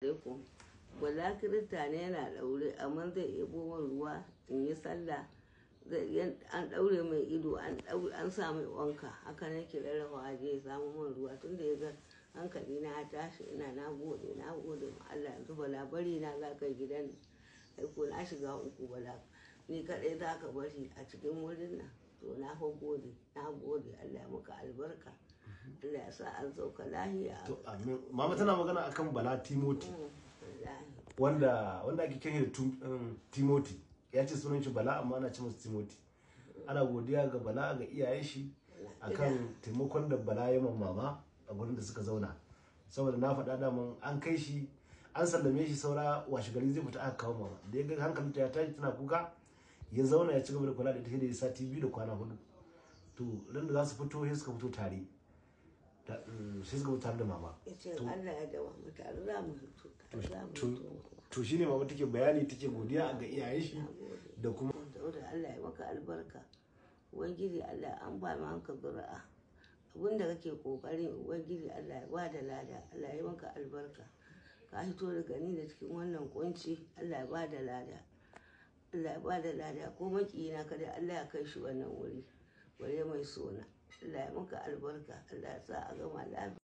Alaikum. Bala Kirista ne yana ɗaure, amma zai ebo min ruwa in yi sallah. An ɗaure mai ido, an sa mai wanka. Haka nake rarrafa je ya samu min ruwa tunda ya ga hankali na ya tashi. Ina na gode, na gode ma Allah. Yanzu Bala, bari na za ka gidan. Ai ko na shiga uku, Bala. Ni kaɗai za ka bari a cikin wurin nan. To, na fa gode, na gode. Allah ya maka albarka. Allah ya sa an sauka lahiya. To, amin. Mama tana magana akan Bala Timothy. Wallahi. Wanda ake kiran da Timothy. Ya ce sunan shi Bala, amma ana ce masa Timothy. Ana godiya ga Bala, ga iyayen shi, akan taimakon da Bala ya ma mama a gurin da suka zauna. Saboda na faɗa daman, an kai shi, an sallame shi, saura washe gari zai fita aka kawo mama. Da ya ga hankalinta ya tashi, tana kuka, ya zauna ya ci gaba da kula da ita da ya sati 2 da kwana 4. To, ran da za su fito sai suka fito tare. Sai suka fito tare da mama. Ya ce Allah ya dawa mu tare za mu fito, tare za mu fito. To, shine mama take bayani, take godiya ga iyayen shi da kuma Dauda, Allah ya maka albarka. Ubangiji Allah an ba mu hanka zuri'a. Abinda kake kokarin, Ubangiji Allah ya ba da lada. Allah ya maka albarka. Ka fito daga ni da cikin wannan kunci. Allah ya ba da lada. Allah ya ba da lada. Ko makiyina kada Allah ya kai shi wannan wuri. Bare mai sona. Allah ya maka albarka. Allah ya sa a gama lafiya.